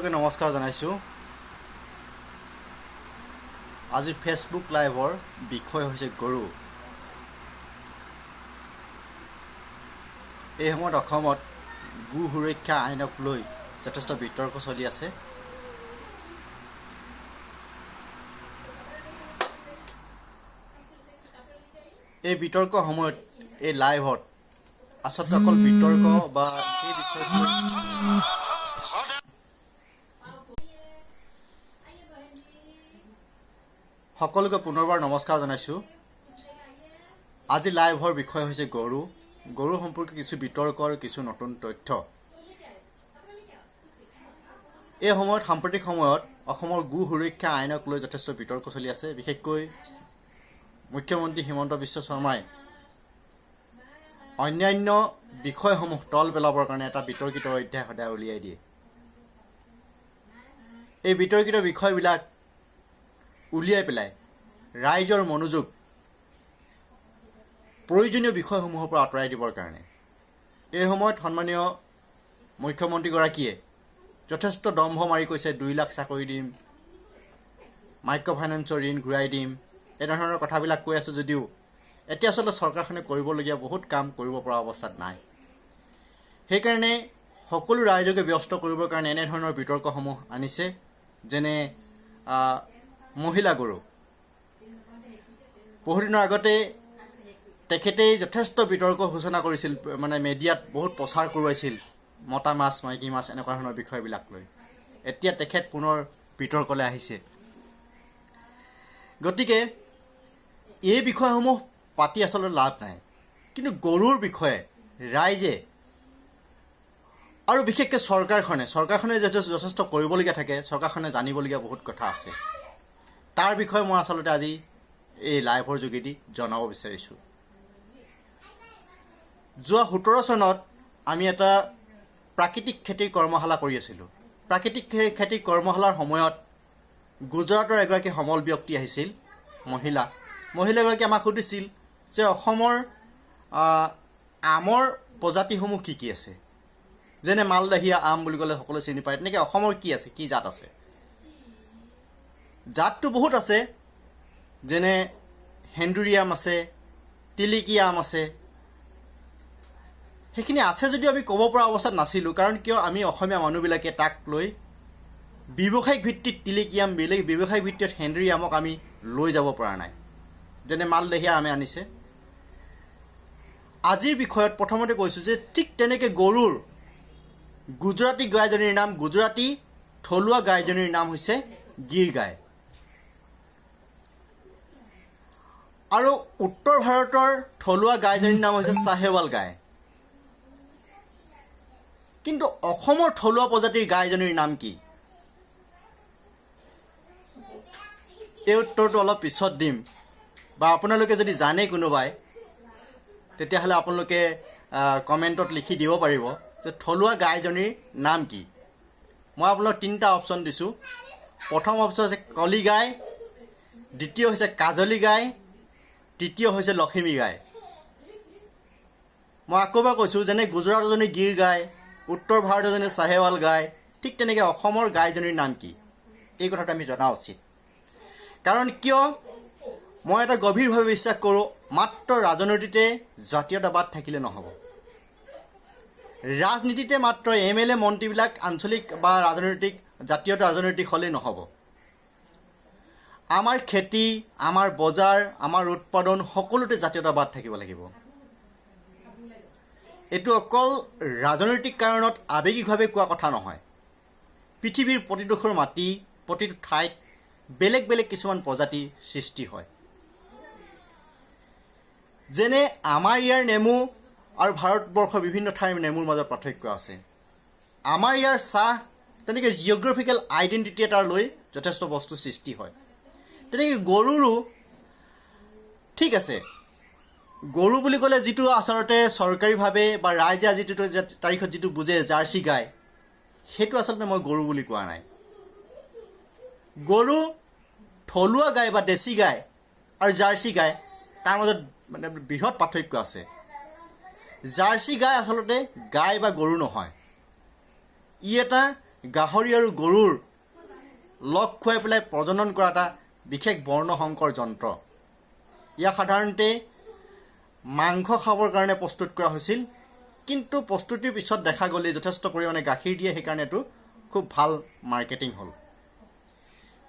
সকলোকে নমস্কাৰ জনাইছোঁ। আজি ফেচবুক লাইভৰ বিষয় হৈছে গৰু। এই সময়ত অসমত গো সুৰক্ষা আইনক লৈ যথেষ্ট বিতৰ্ক চলি আছে। এই বিতৰ্ক সময়ত এই লাইভত আচলতে অকল বিতৰ্ক বা এই বিষয়টো সকলোকে পুনৰবাৰ নমস্কাৰ জনাইছোঁ। আজি লাইভৰ বিষয় হৈছে গৰু। গৰু সম্পৰ্কে কিছু বিতৰ্ক আৰু কিছু নতুন তথ্য। এই সময়ত সাম্প্ৰতিক সময়ত অসমৰ গো সুৰক্ষা আইনক লৈ যথেষ্ট বিতৰ্ক চলি আছে। বিশেষকৈ মুখ্যমন্ত্ৰী হিমন্ত বিশ্ব শৰ্মাই অন্যান্য বিষয়সমূহ তল পেলাবৰ কাৰণে এটা বিতৰ্কিত অধ্যায় সদায় উলিয়াই দিয়ে। এই বিতৰ্কিত বিষয়বিলাক উলিয়াই পেলাই ৰাইজৰ মনোযোগ প্ৰয়োজনীয় বিষয়সমূহৰ পৰা আঁতৰাই দিবৰ কাৰণে এই সময়ত সন্মানীয় মুখ্যমন্ত্ৰীগৰাকীয়ে যথেষ্ট দম্ভ মাৰি কৈছে, 2 লাখ চাকৰি দিম, মাইক্ৰ' ফাইনেন্সৰ ঋণ ঘূৰাই দিম, এনেধৰণৰ কথাবিলাক কৈ আছে যদিও এতিয়া আচলতে চৰকাৰখনে কৰিবলগীয়া বহুত কাম কৰিব পৰা অৱস্থাত নাই। সেইকাৰণে সকলো ৰাইজকে ব্যস্ত কৰিবৰ কাৰণে এনেধৰণৰ বিতৰ্কসমূহ আনিছে, যেনে মহিলা গৰু। বহুদিনৰ আগতে তেখেতেই যথেষ্ট বিতৰ্ক সূচনা কৰিছিল, মানে মেডিয়াত বহুত প্ৰচাৰ কৰোৱাইছিল মতা মাছ মাইকী মাছ এনেকুৱা ধৰণৰ বিষয়বিলাক লৈ। এতিয়া তেখেত পুনৰ বিতৰ্কলৈ আহিছে। গতিকে এই বিষয়সমূহ পাতি আচলতে লাভ নাই, কিন্তু গৰুৰ বিষয়ে ৰাইজে আৰু বিশেষকৈ চৰকাৰখনে যথেষ্ট কৰিবলগীয়া থাকে, চৰকাৰখনে জানিবলগীয়া বহুত কথা আছে। তাৰ বিষয়ে মই আচলতে আজি এই লাইভৰ যোগেদি জনাব বিচাৰিছোঁ। যোৱা 17 চনত আমি এটা প্ৰাকৃতিক খেতিৰ কৰ্মশালা কৰি আছিলোঁ। প্ৰাকৃতিক খেতিৰ কৰ্মশালাৰ সময়ত গুজৰাটৰ এগৰাকী সমল ব্যক্তি আহিছিল, মহিলা। মহিলাগৰাকী আমাক সুধিছিল যে অসমৰ আমৰ প্ৰজাতিসমূহ কি কি আছে, যেনে মালদাহীয়া আম বুলি ক'লে সকলোৱে চিনি পায়, তেনেকৈ অসমৰ কি আছে, কি জাত আছে। জাতটো বহুত আছে, যেনে হেন্দুৰী আম আছে, তিলিকি আম আছে। সেইখিনি আছে যদিও আমি ক'ব পৰা অৱস্থাত নাছিলোঁ, কাৰণ কিয় আমি অসমীয়া মানুহবিলাকে তাক লৈ ব্যৱসায়িক ভিত্তিত তিলিকি আম, বেলেগ ব্যৱসায়িক ভিত্তিত হেন্দুৰী আমক আমি লৈ যাব পৰা নাই, যেনে মালদহীয়া আমে আনিছে। আজিৰ বিষয়ত প্ৰথমতে কৈছোঁ যে ঠিক তেনেকৈ গৰুৰ গুজৰাটী গাইজনীৰ নাম, গুজৰাটী থলুৱা গাইজনীৰ নাম হৈছে গীৰ গাই। আৰু উত্তৰ ভাৰতৰ থলুৱা গাইজনীৰ নাম হৈছে চাহেৱাল গাই। কিন্তু অসমৰ থলুৱা প্ৰজাতিৰ গাইজনীৰ নাম কি? এই উত্তৰটো অলপ পিছত দিম, বা আপোনালোকে যদি জানে কোনোবাই তেতিয়াহ'লে আপোনালোকে কমেণ্টত লিখি দিব পাৰিব যে থলুৱা গাইজনীৰ নাম কি। মই আপোনালোক 3টা অপশ্যন দিছোঁ। প্ৰথম অপশ্যন হৈছে কলি গাই, দ্বিতীয় হৈছে কাজলী গাই, তৃতীয় হৈছে লখিমী গাই। মই আকৌ এবাৰ কৈছোঁ, যেনে গুজৰাটৰ গীৰ গাই, উত্তৰ ভাৰতৰ জনী চাহেৱাল গাই, ঠিক তেনেকৈ অসমৰ গাইজনীৰ নাম কি, এই কথাটো আমি জনা উচিত। কাৰণ কিয় মই এটা গভীৰভাৱে বিশ্বাস কৰোঁ, মাত্ৰ ৰাজনীতিতে জাতীয়তাবাদ থাকিলে নহ'ব। ৰাজনীতিতে মাত্ৰ MLA মন্ত্ৰীবিলাক আঞ্চলিক বা ৰাজনৈতিক জাতীয়তা ৰাজনৈতিক হ'লেই নহ'ব। আমাৰ খেতি, আমাৰ বজাৰ, আমাৰ উৎপাদন সকলোতে জাতীয়তাবাদ থাকিব লাগিব। এইটো অকল ৰাজনৈতিক কাৰণত আৱেগিকভাৱে কোৱা কথা নহয়। পৃথিৱীৰ প্ৰতিডোখৰ মাটি, প্ৰতিটো ঠাইত বেলেগ বেলেগ কিছুমান প্ৰজাতি সৃষ্টি হয়। যেনে আমাৰ ইয়াৰ নেমু আৰু ভাৰতবৰ্ষৰ বিভিন্ন ঠাইৰ নেমুৰ মাজত পাৰ্থক্য আছে। আমাৰ ইয়াৰ চাহ তেনেকৈ জিঅ'গ্ৰাফিকেল আইডেণ্টিটি এটা লৈ যথেষ্ট বস্তু সৃষ্টি হয়। তেনেকৈ গৰুৰো ঠিক আছে। গৰু বুলি ক'লে যিটো আচলতে চৰকাৰীভাৱে বা ৰাইজে আজি যিটো তাৰিখত যিটো বুজে জাৰ্চি গাই, সেইটো আচলতে মই গৰু বুলি কোৱা নাই। গৰু থলুৱা গাই বা দেশী গাই আৰু জাৰ্চি গাই তাৰ মাজত মানে বৃহৎ পাৰ্থক্য আছে। জাৰ্চি গাই আচলতে গাই বা গৰু নহয়, ই এটা গাহৰি আৰু গৰুৰ লগ খুৱাই পেলাই প্ৰজনন কৰা এটা বিশেষ বৰ্ণসংকৰ যন্ত্ৰ। ইয়াক সাধাৰণতে মাংস খাবৰ কাৰণে প্ৰস্তুত কৰা হৈছিল, কিন্তু প্ৰস্তুতিৰ পিছত দেখা গ'লে যথেষ্ট পৰিমাণে গাখীৰ দিয়ে, সেইকাৰণে এইটো খুব ভাল মাৰ্কেটিং হ'ল।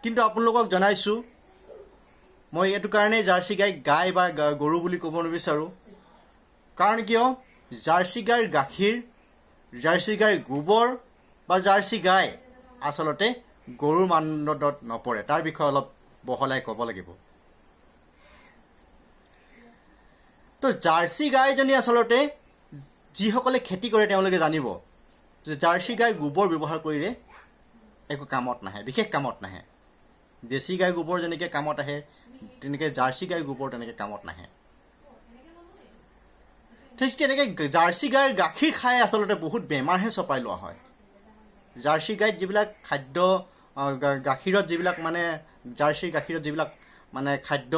কিন্তু আপোনালোকক জনাইছোঁ, মই এইটো কাৰণেই জাৰ্চি গাইক গাই বা গৰু বুলি ক'ব নিবিচাৰোঁ। কাৰণ কিয়, জাৰ্চি গাইৰ গাখীৰ, জাৰ্চি গাইৰ গোবৰ বা জাৰ্চি গাই আচলতে গৰুৰ মানদণ্ডত নপৰে। তাৰ বিষয়ে অলপ বহলাই ক'ব লাগিব। তো জাৰ্চি গাইজনী আচলতে যিসকলে খেতি কৰে তেওঁলোকে জানিব যে জাৰ্চি গাইৰ গোবৰ ব্যৱহাৰ কৰিলে একো কামত নাহে, বিশেষ কামত নাহে। দেশী গাই গোবৰ যেনেকৈ কামত আহে, তেনেকৈ জাৰ্চি গাইৰ গোবৰ তেনেকৈ কামত নাহে। ঠিক তেনেকৈ জাৰ্চি গাইৰ গাখীৰ খাই আচলতে বহুত বেমাৰহে চপাই লোৱা হয়। জাৰ্চি গাইত যিবিলাক খাদ্য, গাখীৰত যিবিলাক মানে জাৰ্চি গাখীৰত যিবিলাক মানে খাদ্য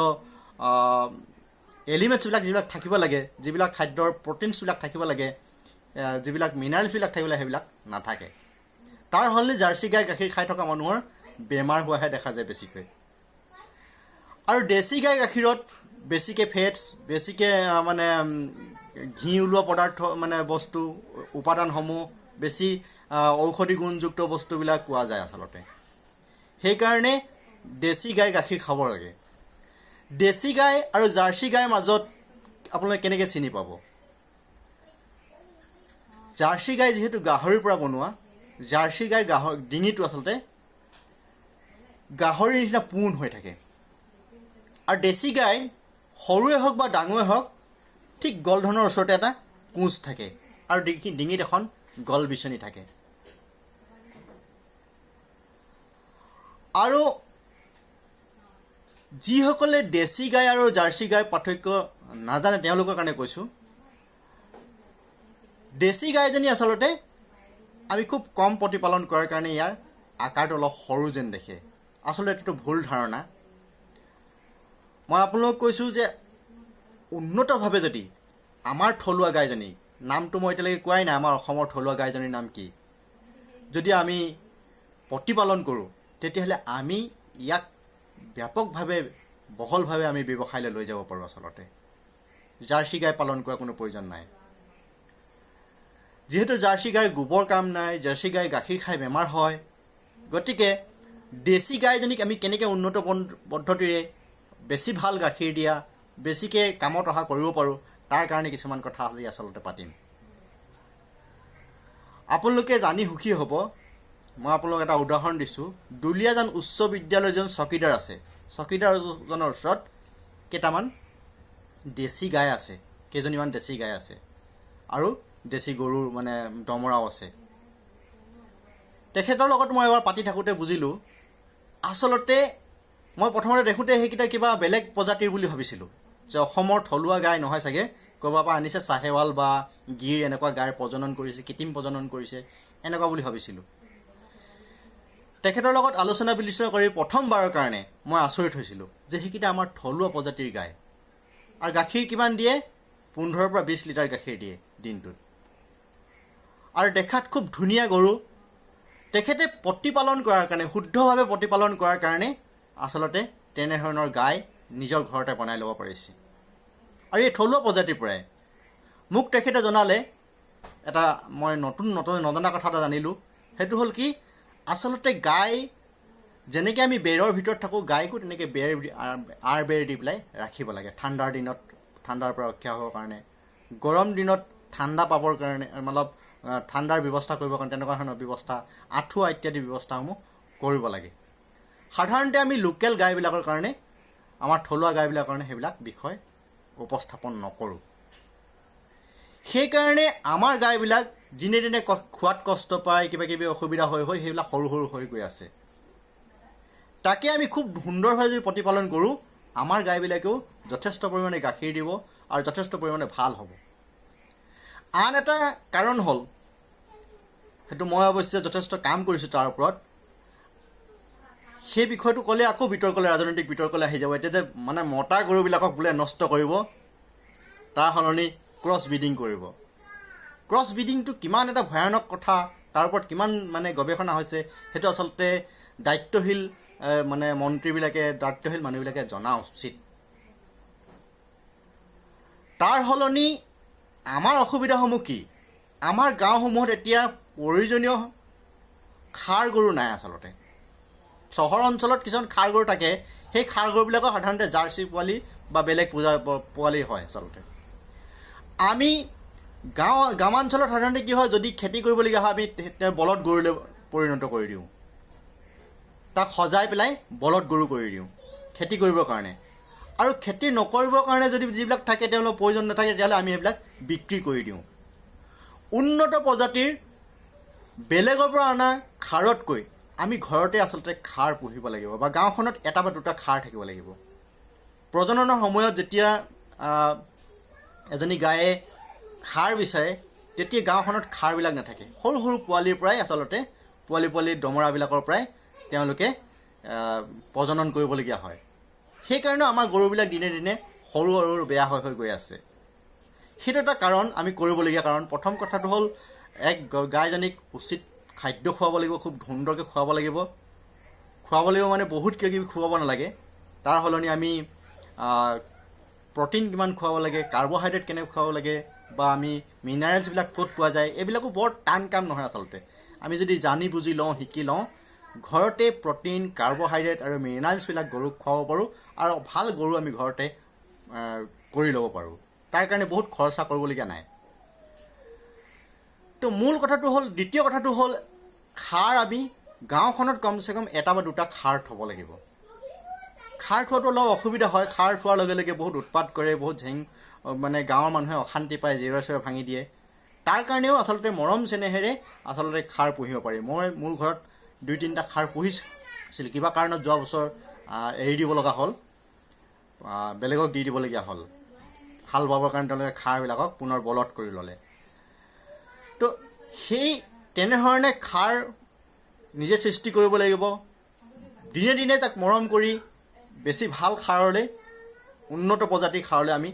এলিমেণ্টছবিলাক যিবিলাক থাকিব লাগে, যিবিলাক খাদ্যৰ প্ৰটিনছবিলাক থাকিব লাগে, যিবিলাক মিনাৰেলছবিলাক থাকিব লাগে, সেইবিলাক নাথাকে। তাৰ সলনি জাৰ্চি গাই গাখীৰ খাই থকা মানুহৰ বেমাৰ হোৱাহে দেখা যায় বেছিকৈ। আৰু দেশী গাই গাখীৰত বেছিকৈ ফেটছ, বেছিকৈ মানে ঘিঁ ওলোৱা পদাৰ্থ মানে বস্তু, উপাদানসমূহ বেছি ঔষধি গুণযুক্ত বস্তুবিলাক পোৱা যায় আচলতে। সেইকাৰণে দেশী গাই গাখীৰ খাব লাগে। দেশী গাই আৰু জাৰ্চি গাইৰ মাজত আপোনালোকে কেনেকৈ চিনি পাব? জাৰ্চি গাই যিহেতু গাহৰিৰ পৰা বনোৱা, জাৰ্চি গাই ডিঙিটো আচলতে গাহৰিৰ নিচিনা পোন হৈ থাকে। আৰু দেশী গাই সৰুৱে হওক বা ডাঙৰে হওক, ঠিক গলধনৰ ওচৰতে এটা কোঁচ থাকে আৰু ডিঙিত এখন গল বিচনী থাকে। আৰু যিসকলে দেশী গাই আৰু জাৰ্চি গাইৰ পাৰ্থক্য নাজানে তেওঁলোকৰ কাৰণে কৈছোঁ, দেশী গাইজনী আচলতে আমি খুব কম প্ৰতিপালন কৰাৰ কাৰণে ইয়াৰ আকাৰটো অলপ সৰু যেন দেখে। আচলতে এইটোতো ভুল ধাৰণা। মই আপোনালোকক কৈছোঁ যে উন্নতভাৱে যদি আমাৰ থলুৱা গাইজনী, নামটো মই এতিয়ালৈকে কোৱাই নাই, আমাৰ অসমৰ থলুৱা গাইজনীৰ নাম কি, যদি আমি প্ৰতিপালন কৰোঁ, তেতিয়াহ'লে আমি ইয়াক ব্যাপকভাৱে বহলভাৱে আমি ব্যৱসায়লৈ লৈ যাব পাৰোঁ। আচলতে জাৰ্চি গাই পালন কৰাৰ কোনো প্ৰয়োজন নাই। যিহেতু জাৰ্চি গাইৰ গোবৰ কাম নাই, জাৰ্চি গাই গাখীৰ খাই বেমাৰ হয়, গতিকে দেশী গাইজনীক আমি কেনেকৈ উন্নত পদ্ধতিৰে বেছি ভাল গাখীৰ দিয়া, বেছিকৈ কামত অহা কৰিব পাৰোঁ, তাৰ কাৰণে কিছুমান কথা আজি আচলতে পাতিম। আপোনালোকে জানি সুখী হ'ব, মই আপোনালোক এটা উদাহৰণ দিছোঁ। দুলীয়াজান উচ্চ বিদ্যালয়ৰ এজন চকীদাৰ আছে। চকীদাৰজনৰ ওচৰত কেইটামান দেশী গাই আছে, কেইজনীমান দেশী গাই আছে আৰু দেশী গৰুৰ মানে দমৰাও আছে। তেখেতৰ লগত মই এবাৰ পাতি থাকোঁতে বুজিলোঁ, আচলতে মই প্ৰথমতে দেখোঁতে সেইকেইটা কিবা বেলেগ প্ৰজাতিৰ বুলি ভাবিছিলোঁ, যে অসমৰ থলুৱা গাই নহয় চাগে, ক'ৰবাৰ পৰা আনিছে, চাহেৱাল বা গিৰ এনেকুৱা গাইৰ প্ৰজনন কৰিছে, কৃত্ৰিম প্ৰজনন কৰিছে এনেকুৱা বুলি ভাবিছিলোঁ। তেখেতৰ লগত আলোচনা বিলোচনা কৰি প্ৰথমবাৰৰ কাৰণে মই আচৰিত হৈছিলোঁ যে সেইকেইটা আমাৰ থলুৱা প্ৰজাতিৰ গাই। আৰু গাখীৰ কিমান দিয়ে? 15 পৰা 20 লিটাৰ গাখীৰ দিয়ে দিনটোত। আৰু দেখাত খুব ধুনীয়া গৰু। তেখেতে প্ৰতিপালন কৰাৰ কাৰণে, শুদ্ধভাৱে প্ৰতিপালন কৰাৰ কাৰণে আচলতে তেনেধৰণৰ গাই নিজৰ ঘৰতে বনাই ল'ব পাৰিছে। আৰু এই থলুৱা প্ৰজাতিৰ পৰাই মোক তেখেতে জনালে এটা, মই নতুন নতুন নজনা কথা এটা জানিলোঁ। সেইটো হ'ল কি, আচলতে গাই যেনেকৈ আমি বেৰৰ ভিতৰত থাকোঁ, গাইকো তেনেকৈ বেৰ আৰ বেৰ দি পেলাই ৰাখিব লাগে। ঠাণ্ডাৰ দিনত ঠাণ্ডাৰ পৰা ৰক্ষা হ'বৰ কাৰণে, গৰম দিনত ঠাণ্ডা পাবৰ কাৰণে, অলপ ঠাণ্ডাৰ ব্যৱস্থা কৰিবৰ কাৰণে তেনেকুৱা ধৰণৰ ব্যৱস্থা, আঁঠুৱা ইত্যাদি ব্যৱস্থাসমূহ কৰিব লাগে। সাধাৰণতে আমি লোকেল গাইবিলাকৰ কাৰণে, আমাৰ থলুৱা গাইবিলাকৰ কাৰণে সেইবিলাক বিষয় উপস্থাপন নকৰোঁ। সেইকাৰণে আমাৰ গাইবিলাক দিনে দিনে খোৱাত কষ্ট পায়, কিবা কিবি অসুবিধা হৈ হৈ সেইবিলাক সৰু সৰু হৈ গৈ আছে। তাকে আমি খুব সুন্দৰভাৱে যদি প্ৰতিপালন কৰোঁ, আমাৰ গাইবিলাকেও যথেষ্ট পৰিমাণে গাখীৰ দিব আৰু যথেষ্ট পৰিমাণে ভাল হ'ব। আন এটা কাৰণ হ'ল, সেইটো মই অৱশ্যে যথেষ্ট কাম কৰিছোঁ তাৰ ওপৰত, সেই বিষয়টো ক'লে আকৌ বিতৰ্কলৈ, ৰাজনৈতিক বিতৰ্কলৈ আহি যাব। এতিয়া যে মানে মতা গৰুবিলাকক বোলে নষ্ট কৰিব, তাৰ সলনি ক্ৰছ ব্ৰিডিং কৰিব। ক্ৰছ ব্ৰিডিংটো কিমান এটা ভয়ানক কথা, তাৰ ওপৰত কিমান মানে গৱেষণা হৈছে, সেইটো আচলতে দায়িত্বশীল মানে মন্ত্ৰীবিলাকে, দায়িত্বশীল মানুহবিলাকে জনা উচিত। তাৰ সলনি আমাৰ অসুবিধাসমূহ কি? আমাৰ গাঁওসমূহত এতিয়া প্ৰয়োজনীয় ষাঁড় গৰু নাই। আচলতে চহৰ অঞ্চলত কিছুমান ষাঁড় গৰু থাকে, সেই ষাঁড় গৰুবিলাকৰ সাধাৰণতে জাৰ্চি পোৱালি বা বেলেগ পূজা পোৱালি হয়। আচলতে আমি গ্ৰামাঞ্চলত সাধাৰণতে কি হয়, যদি খেতি কৰিবলগীয়া হয় আমি বলধ গৰুলৈ পৰিণত কৰি দিওঁ, তাক সজাই পেলাই বলধ গৰু কৰি দিওঁ খেতি কৰিবৰ কাৰণে। আৰু খেতি নকৰিবৰ কাৰণে যদি যিবিলাক থাকে তেওঁলোকৰ প্ৰয়োজন নাথাকে, তেতিয়াহ'লে আমি সেইবিলাক বিক্ৰী কৰি দিওঁ। উন্নত প্ৰজাতিৰ বেলেগৰ পৰা অনা সাৰতকৈ আমি ঘৰতে আচলতে সাৰ পুহিব লাগিব, বা গাঁওখনত এটা বা দুটা সাৰ থাকিব লাগিব। প্ৰজননৰ সময়ত যেতিয়া এজনী গায়ে সাৰ বিচাৰে, তেতিয়া গাঁওখনত সাৰবিলাক নাথাকে। সৰু সৰু পোৱালিৰ পৰাই আচলতে পোৱালি পোৱালি দমৰাবিলাকৰ পৰাই তেওঁলোকে প্ৰজনন কৰিবলগীয়া হয়। সেইকাৰণে আমাৰ গৰুবিলাক দিনে দিনে সৰু সৰু বেয়া হৈ হৈ গৈ আছে। সেইটো এটা কাৰণ আমি কৰিবলগীয়া কাৰণ। প্ৰথম কথাটো হ'ল, এক গাইজনীক উচিত খাদ্য খুৱাব লাগিব, খুব সুন্দৰকৈ খুৱাব লাগিব। খুৱাব লাগিব মানে বহুত কিবা কিবি খুৱাব নালাগে, তাৰ সলনি আমি প্ৰ'টিন কিমান খুৱাব লাগে, কাৰ্বহাইড্ৰেট কেনেকৈ খুৱাব লাগে, বা আমি মিনাৰেলছবিলাক ক'ত পোৱা যায়, এইবিলাকো বৰ টান কাম নহয়। আচলতে আমি যদি জানি বুজি লওঁ, শিকি লওঁ, ঘৰতে প্ৰ'টিন, কাৰ্বহাইড্ৰেট আৰু মিনাৰেলছবিলাক গৰুক খুৱাব পাৰোঁ আৰু ভাল গৰু আমি ঘৰতে কৰি ল'ব পাৰোঁ। তাৰ কাৰণে বহুত খৰচা কৰিবলগীয়া নাই। তো মূল কথাটো হ'ল, দ্বিতীয় কথাটো হ'ল, সাৰ আমি গাঁওখনত কমচে কম এটা বা দুটা সাৰ থ'ব লাগিব। সাৰ থোৱাটো অলপ অসুবিধা হয়, সাৰ থোৱাৰ লগে লগে বহুত উৎপাত কৰে, বহুত ঝেং মানে গাঁৱৰ মানুহে অশান্তি পায়, জেওৰা চেওৰা ভাঙি দিয়ে। তাৰ কাৰণেও আচলতে মৰম চেনেহেৰে আচলতে সাৰ পুহিব পাৰি। মই মোৰ ঘৰত 2-3টা সাৰ পুহিছিলোঁ, কিবা কাৰণত যোৱা বছৰ এৰি দিব লগা হ'ল, বেলেগক দি দিবলগীয়া হ'ল। হাল বাবৰ কাৰণে তেওঁলোকে সাৰবিলাকক পুনৰ বলধ কৰি ল'লে। তো সেই তেনেধৰণে সাৰ নিজে সৃষ্টি কৰিব লাগিব, দিনে দিনে তাক মৰম কৰি বেছি ভাল সাৰলৈ, উন্নত প্ৰজাতিৰ সাৰলৈ আমি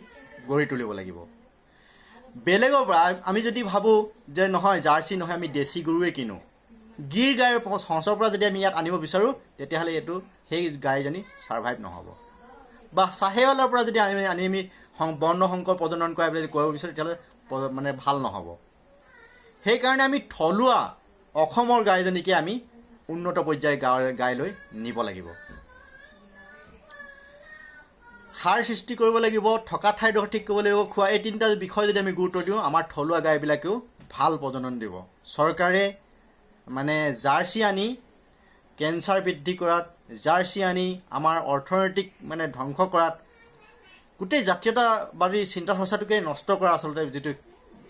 গঢ়ি তুলিব লাগিব। বেলেগৰ পৰা আমি যদি ভাবোঁ যে নহয় জাৰ্চি নহয় আমি দেশী গৰুৱে কিনো, গিৰ গাইৰ সঁচৰ পৰা যদি আমি ইয়াত আনিব বিচাৰোঁ, তেতিয়াহ'লে এইটো সেই গাইজনী ছাৰ্ভাইভ নহ'ব। বা চাহেৱালৰ পৰা যদি আমি আনি আমি বৰ্ণ সংকৰ প্ৰজনন কৰাই পেলাই কৰিব বিচাৰোঁ, তেতিয়াহ'লে মানে ভাল নহ'ব। সেইকাৰণে আমি থলুৱা অসমৰ গাইজনীকে আমি উন্নত পৰ্যায়ৰ গাইলৈ নিব লাগিব। সাৰ সৃষ্টি কৰিব লাগিব, থকা ঠাইডোখৰ ঠিক কৰিব লাগিব, খোৱা, এই তিনিটা বিষয় যদি আমি গুৰুত্ব দিওঁ, আমাৰ থলুৱা গাইবিলাকেও ভাল প্ৰজনন দিব। চৰকাৰে মানে জাৰ্চি আনি কেঞ্চাৰ বৃদ্ধি কৰাত, জাৰ্চি আনি আমাৰ অৰ্থনৈতিক মানে ধ্বংস কৰাত, গোটেই জাতীয়তাবাদী চিন্তা চৰ্চাটোকে নষ্ট কৰা আচলতে যিটো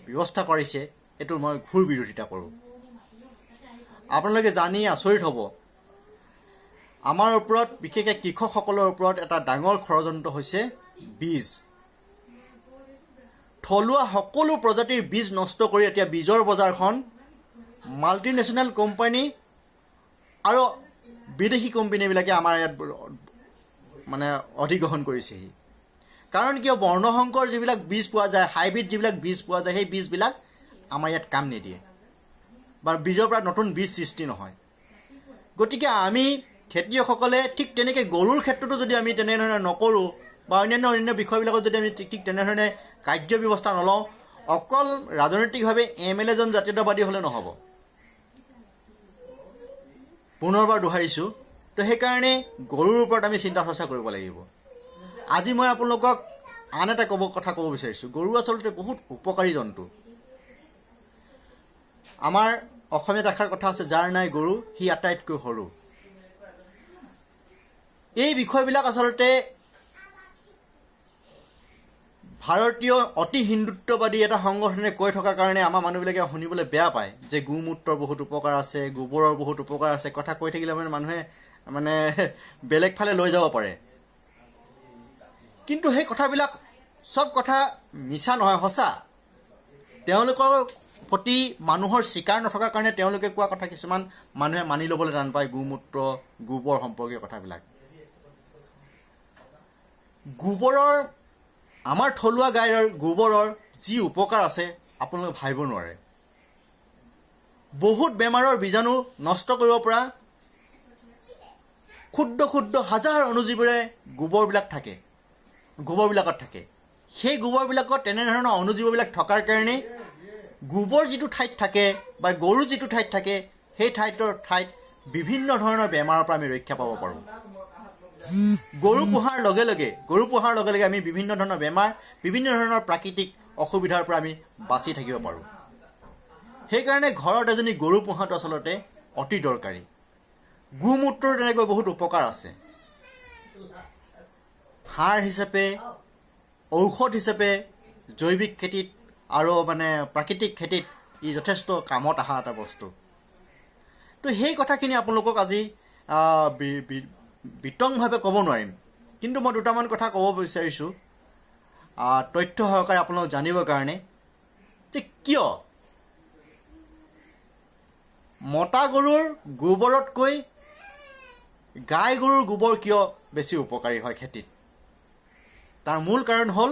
ব্যৱস্থা কৰিছে, এইটো মই ঘোৰ বিৰোধিতা কৰোঁ। আপোনালোকে জানি আচৰিত হ'ব, আমাৰ ওপৰত বিশেষকৈ কৃষকসকলৰ ওপৰত এটা ডাঙৰ ষড়যন্ত্ৰ হৈছে বীজ। থলুৱা সকলো প্ৰজাতিৰ বীজ নষ্ট কৰি এতিয়া বীজৰ বজাৰখন মাল্টিনেশ্যনেল কোম্পানী আৰু বিদেশী কোম্পানীবিলাকে আমাৰ ইয়াত মানে অধিগ্ৰহণ কৰিছেহি। কাৰণ কিয়, বৰ্ণসংকৰ যিবিলাক বীজ পোৱা যায়, হাইব্ৰিড যিবিলাক বীজ পোৱা যায়, সেই বীজবিলাক আমাৰ ইয়াত কাম নিদিয়ে বা বীজৰ পৰা নতুন বীজ সৃষ্টি নহয়। গতিকে আমি খেতিয়কসকলে ঠিক তেনেকৈ গৰুৰ ক্ষেত্ৰতো যদি আমি তেনেধৰণে নকৰোঁ বা অন্যান্য অন্যান্য বিষয়বিলাকত যদি আমি ঠিক তেনেধৰণে কাৰ্য ব্যৱস্থা নলওঁ, অকল ৰাজনৈতিকভাৱে এম এল এজন জাতীয়তাবাদী হ'লে নহ'ব। পুনৰবাৰ দোহাৰিছোঁ, তো সেইকাৰণে গৰুৰ ওপৰত আমি চিন্তা চৰ্চা কৰিব লাগিব। আজি মই আপোনালোকক আন এটা কথা ক'ব বিচাৰিছোঁ। গৰু আচলতে বহুত উপকাৰী জন্তু। আমাৰ অসমীয়াত এষাৰ কথা আছে, যাৰ নাই গৰু সি আটাইতকৈ সৰু। এই বিষয়বিলাক আচলতে ভাৰতীয় অতি হিন্দুত্ববাদী এটা সংগঠনে কৈ থকাৰ কাৰণে আমাৰ মানুহবিলাকে শুনিবলৈ বেয়া পায় যে গোমূত্ৰৰ বহুত উপকাৰ আছে, গোবৰৰ বহুত উপকাৰ আছে। কথা কৈ থাকিলে মানে মানুহে মানে বেলেগ ফালে লৈ যাব পাৰে, কিন্তু সেই কথাবিলাক চব কথা মিছা নহয়, সঁচা। তেওঁলোকৰ প্ৰতি মানুহৰ স্বীকাৰ নথকাৰ কাৰণে তেওঁলোকে কোৱা কথা কিছুমান মানুহে মানি ল'বলৈ টান পায়। গোমূত্ৰ, গোবৰ সম্পৰ্কীয় কথাবিলাক, গোবৰৰ, আমাৰ থলুৱা গাইৰ গোবৰৰ যি উপকাৰ আছে আপোনালোকে ভাবিব নোৱাৰে। বহুত বেমাৰৰ বীজাণু নষ্ট কৰিব পৰা ক্ষুদ্ৰ ক্ষুদ্ৰ হাজাৰ অণুজীৱৰে গোবৰবিলাক থাকে, গোবৰবিলাকত থাকে। সেই গোবৰবিলাকত তেনেধৰণৰ অণুজীৱবিলাক থকাৰ কাৰণে গোবৰ যিটো ঠাইত থাকে বা গৰু যিটো ঠাইত থাকে, সেই ঠাইত বিভিন্ন ধৰণৰ বেমাৰৰ পৰা আমি ৰক্ষা পাব পাৰোঁ। গৰু পোহাৰ লগে লগে আমি বিভিন্ন ধৰণৰ বেমাৰ, বিভিন্ন ধৰণৰ প্ৰাকৃতিক অসুবিধাৰ পৰা আমি বাচি থাকিব পাৰোঁ। সেইকাৰণে ঘৰত এজনী গৰু পোহাটো আচলতে অতি দৰকাৰী। গোমূত্ৰৰ তেনেকৈ বহুত উপকাৰ আছে। সাৰ হিচাপে, ঔষধ হিচাপে, জৈৱিক খেতিত আৰু মানে প্ৰাকৃতিক খেতিত ই যথেষ্ট কামত অহা এটা বস্তু। তো সেই কথাখিনি আপোনালোকক আজি বিতংভাৱে ক'ব নোৱাৰিম, কিন্তু মই দুটামান কথা ক'ব বিচাৰিছোঁ তথ্য সহকাৰে আপোনালোক জানিবৰ কাৰণে যে কিয় মতা গৰুৰ গোবৰতকৈ গাই গৰুৰ গোবৰ কিয় বেছি উপকাৰী হয় খেতিত। তাৰ মূল কাৰণ হ'ল,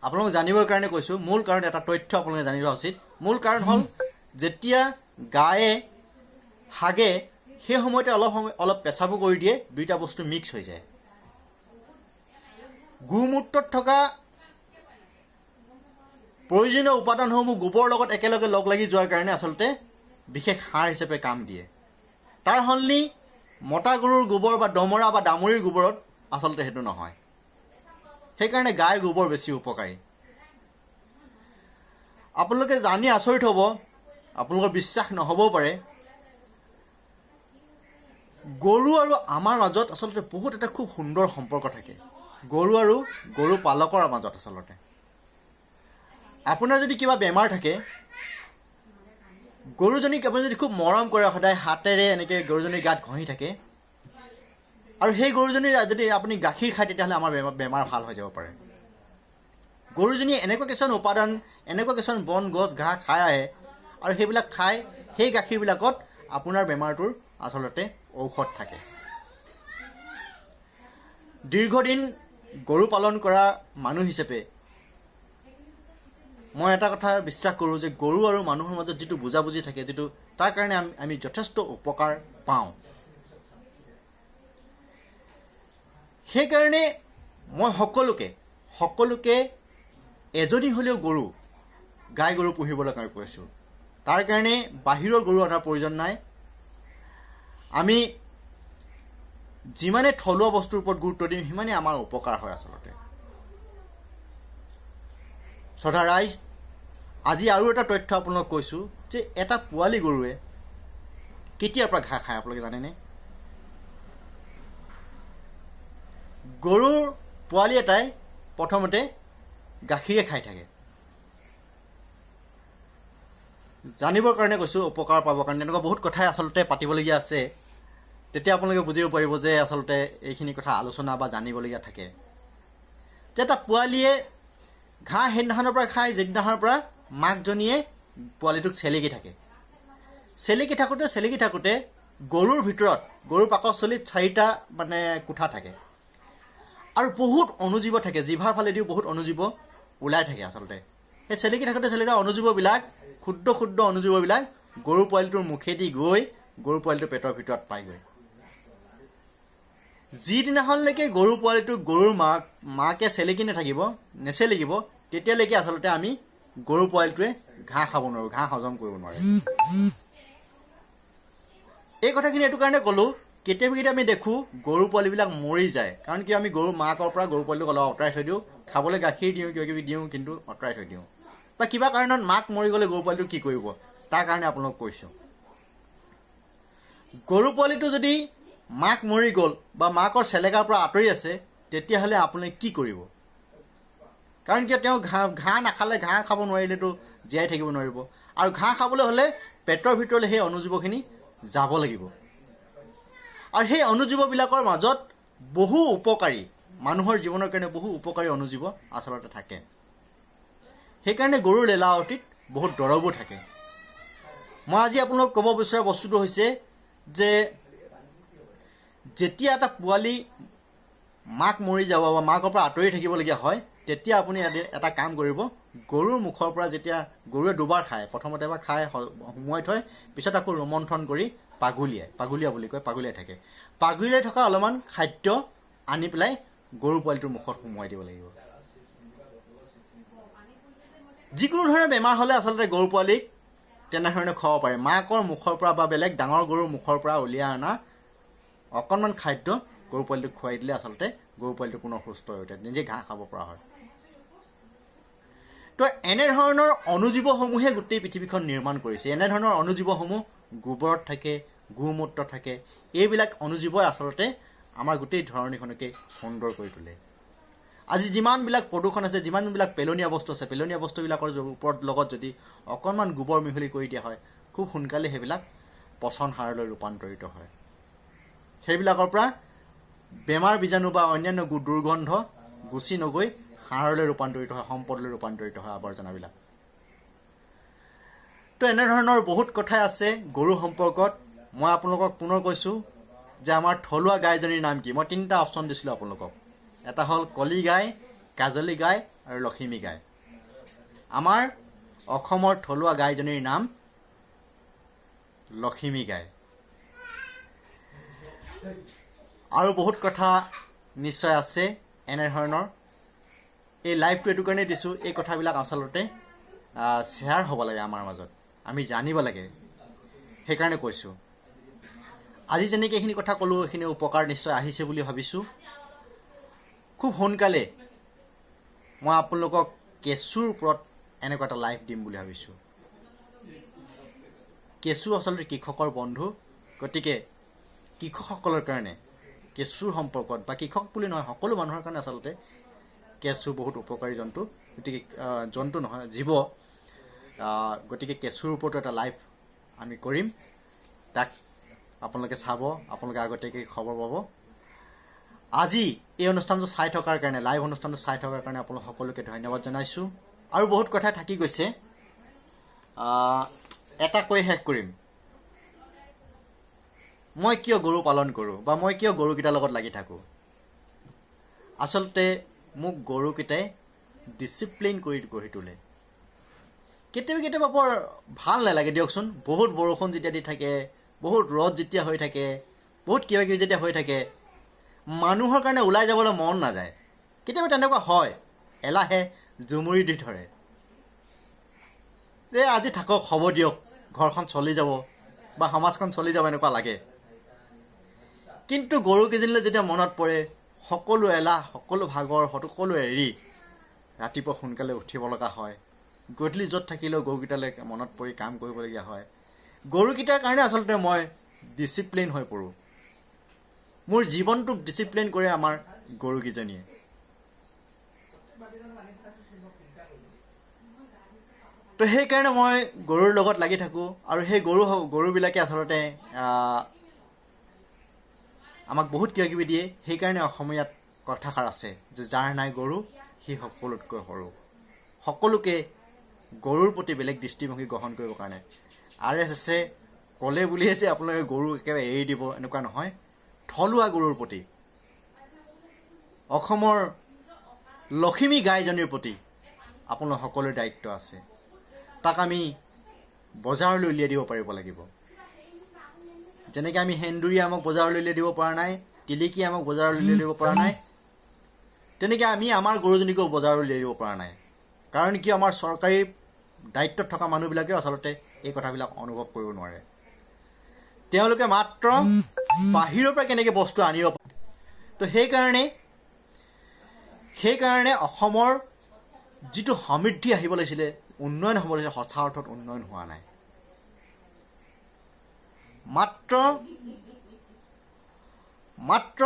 আপোনালোক জানিবৰ কাৰণে কৈছোঁ, মূল কাৰণ এটা তথ্য আপোনালোকে জানি লোৱা উচিত। মূল কাৰণ হ'ল, যেতিয়া গায়ে হাগে সেই সময়তে অলপ পেচাবো কৰি দিয়ে, দুইটা বস্তু মিক্স হৈ যায়। গোমূত্ৰত থকা প্ৰয়োজনীয় উপাদানসমূহ গোবৰৰ লগত একেলগে লগ লাগি যোৱাৰ কাৰণে আচলতে বিশেষ সাৰ হিচাপে কাম দিয়ে। তাৰ সলনি মতা গৰুৰ গোবৰ বা দমৰা বা দামুৰিৰ গোবৰত আচলতে সেইটো নহয়। সেইকাৰণে গাইৰ গোবৰ বেছি উপকাৰী। আপোনালোকে জানি আচৰিত হ'ব, আপোনালোকৰ বিশ্বাস নহ'বও পাৰে, গৰু আৰু আমাৰ মাজত আচলতে বহুত এটা খুব সুন্দৰ সম্পৰ্ক থাকে। গৰু আৰু গৰু পালকৰ মাজত আচলতে আপোনাৰ যদি কিবা বেমাৰ থাকে, গৰুজনীক আপুনি যদি খুব মৰম কৰে, সদায় হাতেৰে এনেকৈ গৰুজনীৰ গাত ঘঁহি থাকে, আৰু সেই গৰুজনীৰ যদি আপুনি গাখীৰ খায়, তেতিয়াহ'লে আমাৰ বেমাৰ ভাল হৈ যাব পাৰে। গৰুজনীয়ে এনেকুৱা কিছুমান উপাদান, এনেকুৱা কিছুমান বন গছ ঘাঁহ খাই আহে, আৰু সেইবিলাক খাই সেই গাখীৰবিলাকত আপোনাৰ বেমাৰটোৰ আচলতে ঔষধ থাকে। দীৰ্ঘদিন গৰু পালন কৰা মানুহ হিচাপে মই এটা কথা বিশ্বাস কৰোঁ যে গৰু আৰু মানুহৰ মাজত যিটো বুজাবুজি থাকে, যিটো তাৰ কাৰণে আমি যথেষ্ট উপকাৰ পাওঁ। সেইকাৰণে মই সকলোকে এজনী হ'লেও গৰু, গাই গৰু পুহিবলৈ কাৰণে কৈছোঁ। তাৰ কাৰণে বাহিৰৰ গৰু অনাৰ প্ৰয়োজন নাই। আমি যিমানে থলুৱা বস্তুৰ ওপৰত গুৰুত্ব দিম, সিমানেই আমাৰ উপকাৰ হয় আচলতে। শ্ৰদ্ধা ৰাইজ, আজি আৰু এটা তথ্য আপোনালোক কৈছোঁ যে এটা পোৱালি গৰুৱে কেতিয়াৰ পৰা ঘাঁহ খায় আপোনালোকে জানেনে? গৰুৰ পোৱালি এটাই প্ৰথমতে গাখীৰে খাই থাকে। জানিবৰ কাৰণে কৈছোঁ, উপকাৰ পাবৰ কাৰণে। তেনেকুৱা বহুত কথাই আচলতে পাতিবলগীয়া আছে, তেতিয়া আপোনালোকে বুজিব পাৰিব যে আচলতে এইখিনি কথা আলোচনা বা জানিবলগীয়া থাকে। যে এটা পোৱালিয়ে ঘাঁহ সেইদিনাখনৰ পৰা খায় যিদিনাখনৰ পৰা মাকজনীয়ে পোৱালিটোক চেলেকি থাকে। চেলেকি থাকোঁতে গৰুৰ ভিতৰত, গৰুৰ পাকস্থলীত চাৰিটা মানে কোঠা থাকে আৰু বহুত অণুজীৱ থাকে। জিভাৰ ফালেদিও বহুত অণুজীৱ ওলাই থাকে আচলতে। সেই চেলেকি থাকোঁতে অণুজীৱবিলাক, ক্ষুদ্ৰ ক্ষুদ্ৰ অণুজীৱবিলাক গৰু পোৱালিটোৰ মুখেদি গৈ গৰু পোৱালিটোৰ পেটৰ ভিতৰত পায়গৈ। যিদিনাখনলৈকে গৰু পোৱালিটো গৰুৰ মাকে চেলেকি নাথাকিব, নেচেলেকিব, তেতিয়ালৈকে আচলতে আমি গৰু পোৱালিটোৱে ঘাঁহ খাব নোৱাৰোঁ, ঘাঁহ হজম কৰিব নোৱাৰে। এই কথাখিনি এইটো কাৰণে ক'লোঁ, কেতিয়াবা কেতিয়াবা আমি দেখোঁ গৰু পোৱালিবিলাক মৰি যায়। কাৰণ কি, আমি গৰু মাকৰ পৰা গৰু পোৱালিটোক অলপ আঁতৰাই থৈ দিওঁ, খাবলৈ গাখীৰ দিওঁ, কিবা কিবি দিওঁ, কিন্তু আঁতৰাই থৈ দিওঁ। বা কিবা কাৰণত মাক মৰি গ'লে গৰু পোৱালিটো কি কৰিব, তাৰ কাৰণে আপোনালোক কৈছোঁ। গৰু পোৱালিটো যদি মাক মৰি গ'ল বা মাকৰ চেলেকাৰ পৰা আঁতৰি আছে, তেতিয়াহ'লে আপুনি কি কৰিব? কাৰণ কিয়, তেওঁ ঘাঁহ নাখালে, ঘাঁহ খাব নোৱাৰিলেতো জীয়াই থাকিব নোৱাৰিব। আৰু ঘাঁহ খাবলৈ হ'লে পেটৰ ভিতৰলৈ সেই অণুজীৱখিনি যাব লাগিব। আৰু সেই অণুজীৱবিলাকৰ মাজত বহু উপকাৰী, মানুহৰ জীৱনৰ কাৰণে বহু উপকাৰী অণুজীৱ আচলতে থাকে। সেইকাৰণে গৰুৰ লেলাৱতিত বহুত দৰৱো থাকে। মই আজি আপোনালোকক ক'ব বিচৰা বস্তুটো হৈছে যে যেতিয়া এটা পোৱালি মাক মৰি যাব বা মাকৰ পৰা আঁতৰি থাকিবলগীয়া হয়, তেতিয়া আপুনি এটা কাম কৰিব, গৰুৰ মুখৰ পৰা যেতিয়া গৰুৱে দুবাৰ খায়, প্ৰথমতে এবাৰ খাই সোমোৱাই থয়, পিছত আকৌ ৰোমন্থন কৰি পাগুলিয়াই, পাগুলীয়া বুলি কয়, পাগুলিয়াই থাকে। পাগুলিয়াই থকা অলপমান খাদ্য আনি পেলাই গৰু পোৱালিটোৰ মুখত সোমোৱাই দিব লাগিব। যিকোনো ধৰণৰ বেমাৰ হ'লে আচলতে গৰু পোৱালিক তেনেধৰণে খুৱাব পাৰে। মাকৰ মুখৰ পৰা বা বেলেগ ডাঙৰ গৰুৰ মুখৰ পৰা উলিয়াই অনা অকণমান খাদ্য গৰু পোৱালিটোক খুৱাই দিলে আচলতে গৰু পোৱালিটো পুনৰ সুস্থ হৈ উঠে, নিজে ঘাঁহ খাব পৰা হয়। তো এনেধৰণৰ অণুজীৱসমূহে গোটেই পৃথিৱীখন নিৰ্মাণ কৰিছে। এনেধৰণৰ অণুজীৱসমূহ গোবৰত থাকে, গোমূত্ৰ থাকে। এইবিলাক অণুজীৱই আচলতে আমাৰ গোটেই ধৰণীখনকে সুন্দৰ কৰি তোলে। আজি যিমানবিলাক প্ৰদূষণ আছে, যিমানবিলাক পেলনীয়া বস্তু আছে, পেলনীয়া বস্তুবিলাকৰ ওপৰত লগত যদি অকণমান গোবৰ মিহলি কৰি দিয়া হয়, খুব সোনকালে সেইবিলাক পচন সাৰলৈ ৰূপান্তৰিত হয়। সেইবিলাকৰ পৰা বেমাৰ বীজাণু বা অন্যান্য দুৰ্গন্ধ গুচি নগৈ সাৰলৈ ৰূপান্তৰিত হয়, সম্পদলৈ ৰূপান্তৰিত হয় আৱৰ্জনাবিলাক। তো এনেধৰণৰ বহুত কথাই আছে গৰু সম্পৰ্কত। মই আপোনালোকক পুনৰ কৈছোঁ যে আমাৰ থলুৱা গাইজনীৰ নাম কি। মই তিনিটা অপশ্যন দিছিলোঁ আপোনালোকক। এটা হ'ল কলি গাই, কাজলী গাই আৰু লখিমী গাই। আমাৰ অসমৰ থলুৱা গাইজনীৰ নাম লখিমী গাই। আৰু বহুত কথা নিশ্চয় আছে এনেধৰণৰ। এই লাইভটো এইটো কাৰণেই দিছোঁ, এই কথাবিলাক আচলতে শ্বেয়াৰ হ'ব লাগে আমাৰ মাজত, আমি জানিব লাগে, সেইকাৰণে কৈছোঁ। আজি যেনেকৈ এইখিনি কথা ক'লোঁ, এইখিনি উপকাৰ নিশ্চয় আহিছে বুলি ভাবিছোঁ। খুব সোনকালে মই আপোনালোকক কেঁচুৰ ওপৰত এনেকুৱা এটা লাইভ দিম বুলি ভাবিছোঁ। কেঁচু আচলতে কৃষকৰ বন্ধু, গতিকে কৃষকসকলৰ কাৰণে কেঁচুৰ সম্পৰ্কত বা কৃষক বুলি নহয়, সকলো মানুহৰ কাৰণে আচলতে কেঁচু বহুত উপকাৰী জন্তু, গতিকে জন্তু নহয় জীৱ। গতিকে কেঁচুৰ ওপৰতো এটা লাইভ আমি কৰিম, তাক আপোনালোকে চাব, আপোনালোকে আগতীয়াকৈ খবৰ পাব। আজি এই অনুষ্ঠানটো চাই থকাৰ কাৰণে, লাইভ অনুষ্ঠানটো চাই থকাৰ কাৰণে আপোনালোক সকলোকে ধন্যবাদ জনাইছোঁ। আৰু বহুত কথা থাকি গৈছে, এটা কৈ শেষ কৰিম। মই কিয় গৰু পালন কৰোঁ বা মই কিয় গৰুকেইটাৰ লগত লাগি থাকোঁ? আচলতে মোক গৰুকেইটাই ডিচিপ্লিন কৰি গঢ়ি তোলে। কেতিয়াবা কেতিয়াবা বৰ ভাল নালাগে দিয়কচোন, বহুত বৰষুণ যেতিয়া দি থাকে, বহুত ৰ'দ যেতিয়া হৈ থাকে, বহুত কিবা কিবি যেতিয়া হৈ থাকে, মানুহৰ কাৰণে ওলাই যাবলৈ মন নাযায়। কেতিয়াবা তেনেকুৱা হয়, এলাহে জুমুৰি দি ধৰে, এই আজি থাকক, হ'ব দিয়ক, ঘৰখন চলি যাব বা সমাজখন চলি যাব, এনেকুৱা লাগে। কিন্তু গৰুকেইজনীলৈ যেতিয়া মনত পৰে, সকলো এলাহ, সকলো ভাগৰ, সকলো এৰি ৰাতিপুৱা সোনকালে উঠিব লগা হয়। গধূলি য'ত থাকিলেও গৰুকেইটালৈ মনত পৰি কাম কৰিবলগীয়া হয়। গৰুকেইটাৰ কাৰণে আচলতে মই ডিচিপ্লিন হৈ পৰোঁ। মোৰ জীৱনটোক ডিচিপ্লিন কৰে আমাৰ গৰুকেইজনীয়ে। তো সেইকাৰণে মই গৰুৰ লগত লাগি থাকোঁ। আৰু সেই গৰুবিলাকে আচলতে আমাক বহুত কিবা কিবি দিয়ে। সেইকাৰণে অসমীয়াত কথাষাৰ আছে যে যাৰ নাই গৰু সি সকলোতকৈ সৰু। সকলোকে গৰুৰ প্ৰতি বেলেগ দৃষ্টিভংগী গ্ৰহণ কৰিবৰ কাৰণে আৰ এছ এছে ক'লে বুলিয়ে যে আপোনালোকে গৰু একেবাৰে এৰি দিব এনেকুৱা নহয়। থলুৱা গৰুৰ প্ৰতি, অসমৰ লখিমী গাইজনীৰ প্ৰতি আপোনালোক সকলোৰে দায়িত্ব আছে। তাক আমি বজাৰলৈ উলিয়াই দিব পাৰিব লাগিব। যেনেকৈ আমি সেন্দুৰী আমাক বজাৰলৈ উলিয়াই দিব পৰা নাই, টিলিকি আমাক বজাৰলৈ উলিয়াই দিব পৰা নাই, তেনেকৈ আমি আমাৰ গৰুজনীকো বজাৰলৈ উলিয়াই দিব পৰা নাই। কাৰণ কি, আমাৰ চৰকাৰী দায়িত্বত থকা মানুহবিলাকেও আচলতে এই কথাবিলাক অনুভৱ কৰিব নোৱাৰে। তেওঁলোকে মাত্ৰ বাহিৰৰ পৰা কেনেকৈ বস্তু আনিব পাৰে। তো সেইকাৰণে অসমৰ যিটো সমৃদ্ধি আহিব লাগিছিলে, উন্নয়ন হ'ব লাগিছিলে, সঁচা অৰ্থত উন্নয়ন হোৱা নাই। মাত্ৰ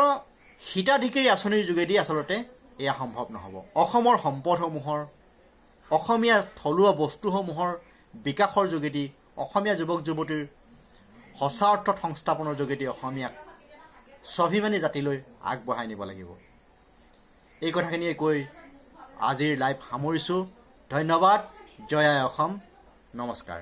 হিতাধিকাৰী আঁচনিৰ যোগেদি আচলতে এয়া সম্ভৱ নহ'ব। অসমৰ সম্পদসমূহৰ, অসমীয়া থলুৱা বস্তুসমূহৰ বিকাশৰ যোগেদি, অসমীয়া যুৱক যুৱতীৰ সঁচা অৰ্থত সংস্থাপনৰ যোগেদি অসমীয়াক স্বাভিমানী জাতিলৈ আগবঢ়াই নিব লাগিব। এই কথাখিনিয়ে কৈ আজিৰ লাইভ সামৰিছোঁ। ধন্যবাদ। জয় আই অসম। নমস্কাৰ।